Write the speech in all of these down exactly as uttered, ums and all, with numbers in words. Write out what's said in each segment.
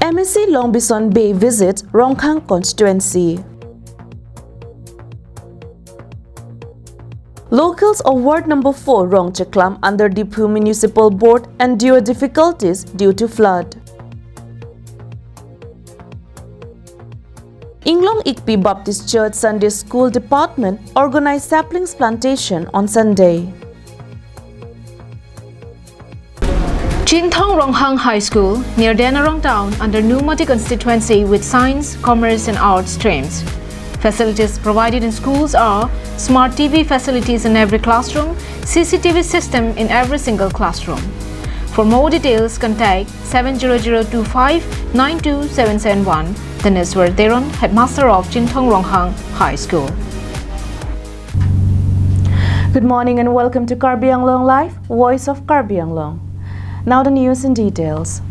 M A C Longbison Bey visits Rongkhang constituency. Locals of Ward number four Rongcheklam under Diphu Municipal Board endure difficulties due to flood. Inglong Ikpi Baptist Church Sunday School Department organized saplings plantation on Sunday. Chinthong Ronghang High School, near Denarong Town, under Nomati constituency, with science, commerce and arts streams. Facilities provided in schools are smart T V facilities in every classroom, C C T V system in every single classroom. For more details, contact seven zero zero two five nine two seven seven one. Taneswar Teron, headmaster of Chinthong Ronghang High School. Good morning and welcome to Karbi Anglong Live, Voice of Karbi Anglong. Now the news in details.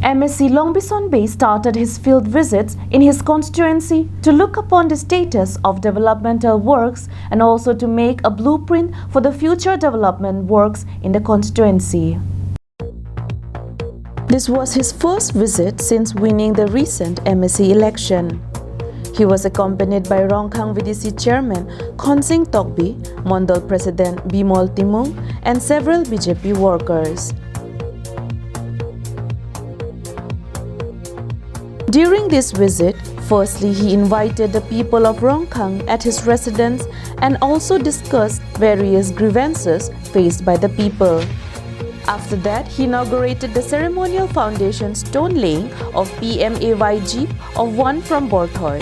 M A C Longbison Bey started his field visits in his constituency to look upon the status of developmental works and also to make a blueprint for the future development works in the constituency. This was his first visit since winning the recent M A C election. He was accompanied by Rongkhang V D C Chairman Khonsing Tokbi, Mondol President Bimol Timung, and several B J P workers. During this visit, firstly he invited the people of Rongkhang at his residence and also discussed various grievances faced by the people. After that, he inaugurated the ceremonial foundation stone laying of P M A Y Jeep of one from Borthoi.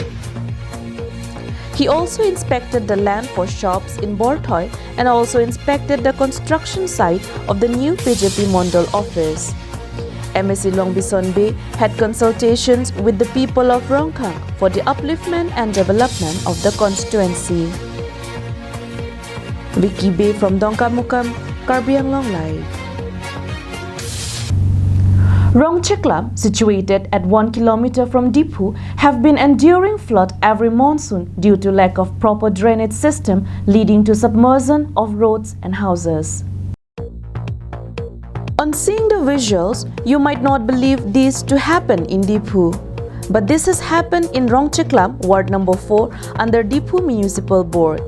He also inspected the land for shops in Borthoi and also inspected the construction site of the new B J P Mondol office. M A C Longbison Bey had consultations with the people of Rongkhang for the upliftment and development of the constituency. Vicky Bey from Dongkamukam, Karbi Anglong Live. Rongcheklam, situated at one kilometer from Diphu, have been enduring flood every monsoon due to lack of proper drainage system, leading to submersion of roads and houses. On seeing the visuals, you might not believe this to happen in Diphu. But this has happened in Rongcheklam, Ward number four, under Diphu Municipal Board.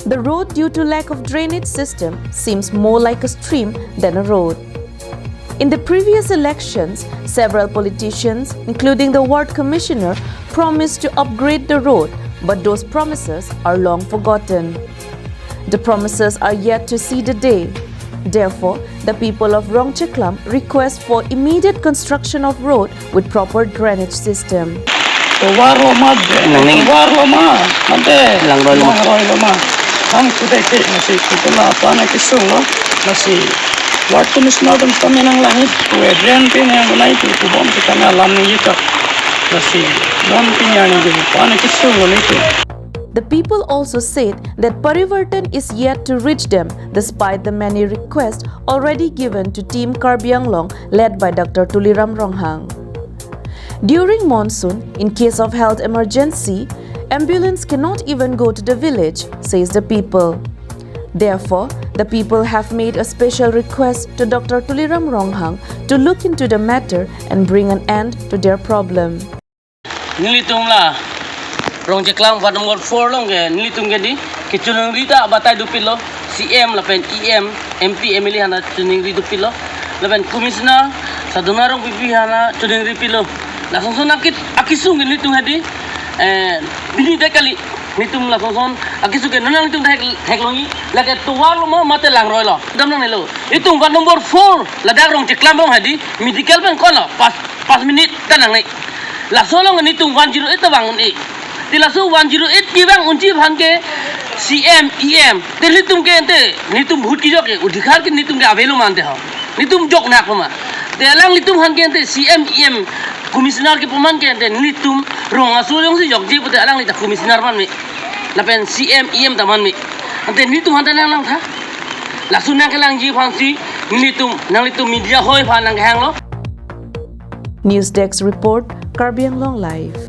The road, due to lack of drainage system, seems more like a stream than a road. In the previous elections, several politicians, including the ward commissioner, promised to upgrade the road, but those promises are long forgotten. The promises are yet to see the day. Therefore, the people of Rongcheklam request for immediate construction of road with proper drainage system. Tovar lo ma de, nang ning. Tovar lo ma, ma de. Langroi lo ma. Langroi lo ma. Ang kude ke nasi kutula apa na kisung lo, nasi. Ward commissioner dam kami nang langit, kue drain pin yang nai tu kubom kita na lam ni yita. Nasi, dam pin yang ni apa na kisung lo ni tu. The people also said that Parivartan is yet to reach them despite the many requests already given to Team Karbi Anglong led by Doctor Tuliram Ronghang. During monsoon, in case of health emergency, ambulance cannot even go to the village, says the people. Therefore, the people have made a special request to Doctor Tuliram Ronghang to look into the matter and bring an end to their problem. Nelitum la Rongcheklam ward number four along ke nelitum ke di kechoningri ta batai dopilo, C M lapen E M, M P, M L A aphan ta choningri dopilo, lapen commissioner Sadhana Rongpipi aphan ta choningri pilo. Lason son akit akisung ke nelitum hadi, eh, bini dek kali nelitum lason son akisung ke nang nelitum hek, hek longi, lake tovar lo ma mate langroi lo. Dam nangnelo. Itum ward number four ladak Rongcheklam along hadi medical pen kono pas pas minute ta nangne. Laso along nelitum one zero eight ta vang un-e. Te laso one zero eight kevang unji aphan ke C M, E M. Te nelitum ke ante, nelitum vote kejok ke, odhikar ke nelitum ke avelo ma ante ho. Nelitum jok nak ma. Te alanglitum aphan ke ante C M, E M, commissioner kepaman ke ante nelitum rong aso jongsi jokji pute alangli ta commissioner man me. Lapen C M, E M ta man me. Ante nelitum aphan ta nang langtha. Laso nangkelangji aphansi nelitum, nanglitum media hoi aphan nangkehang lo. News Desk Report, Karbi Anglong Live.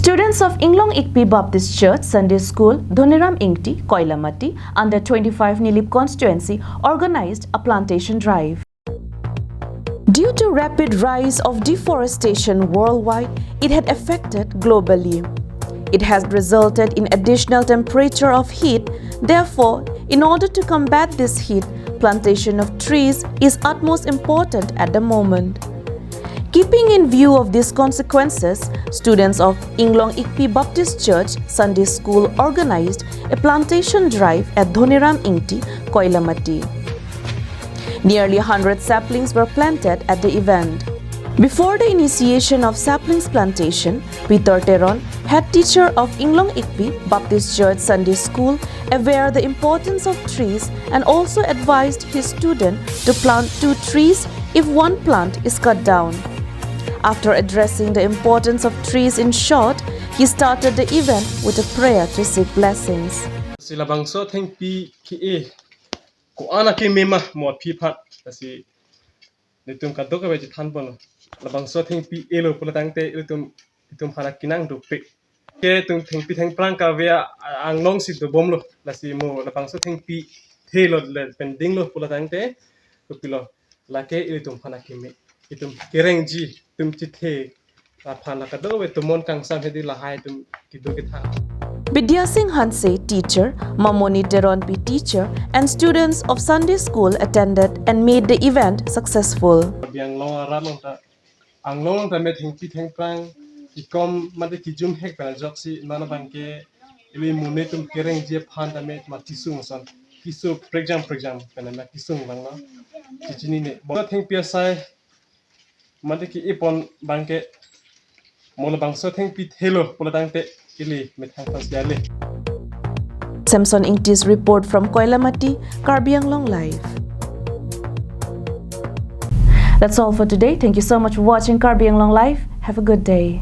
Students of Inglong Ikpi Baptist Church Sunday School, Dhoniram Ingti, Koilamati, under twenty-five Nilip constituency organized a plantation drive. Due to rapid rise of deforestation worldwide, it had affected globally. It has resulted in additional temperature of heat. Therefore, in order to combat this heat, plantation of trees is utmost important at the moment. Keeping in view of these consequences, students of Inglong Ikpi Baptist Church Sunday School organized a plantation drive at Dhoniram Ingti, Koilamati. Nearly a hundred saplings were planted at the event. Before the initiation of saplings plantation, Peter Teron, head teacher of Inglong Ikpi Baptist Church Sunday School, aware the importance of trees and also advised his student to plant two trees if one plant is cut down. After addressing the importance of trees in short, he started the event with a prayer to seek blessings. Si labangso thengpi ke-e ko-an akeme ma mo aphi aphan, lasi netum kadokave chethan pon. Labangso thengpi elo pulo tangte ilitum, itum aphan akinang dopik. Ke itum thengpi thengphrang kave a-, anglong si dobomlo. Lasi mo labangso thengpi thelo le pending lo pulo tangte, kopilo, lake ilitum aphan akeme. Itum kerengji, itum chethe aphan la kadokave tomon kangsam hedi lahai itum kedo kethan. Bidya Singh Hanse, teacher, Mamoni Teronpi, teacher, and students of Sunday school attended and made the event successful. Karbi Anglong arat along ta, anglong along tame thengpi thengphrang kekom mate kejum hek pen ajoksi non abangke ili monit atum kerengji aphan tame ma kesung ason, keso prekjam prekjam pen ma kesung abang lo. Chechinine. Bo thengpi asai mate ke-e pon abangke mo labangso thengpi thelo pulo tangte ili methang aphan si ale. Samson Ingti's report from Koilamati, Karbi Anglong Live. That's all for today. Thank you so much for watching Karbi Anglong Live. Have a good day.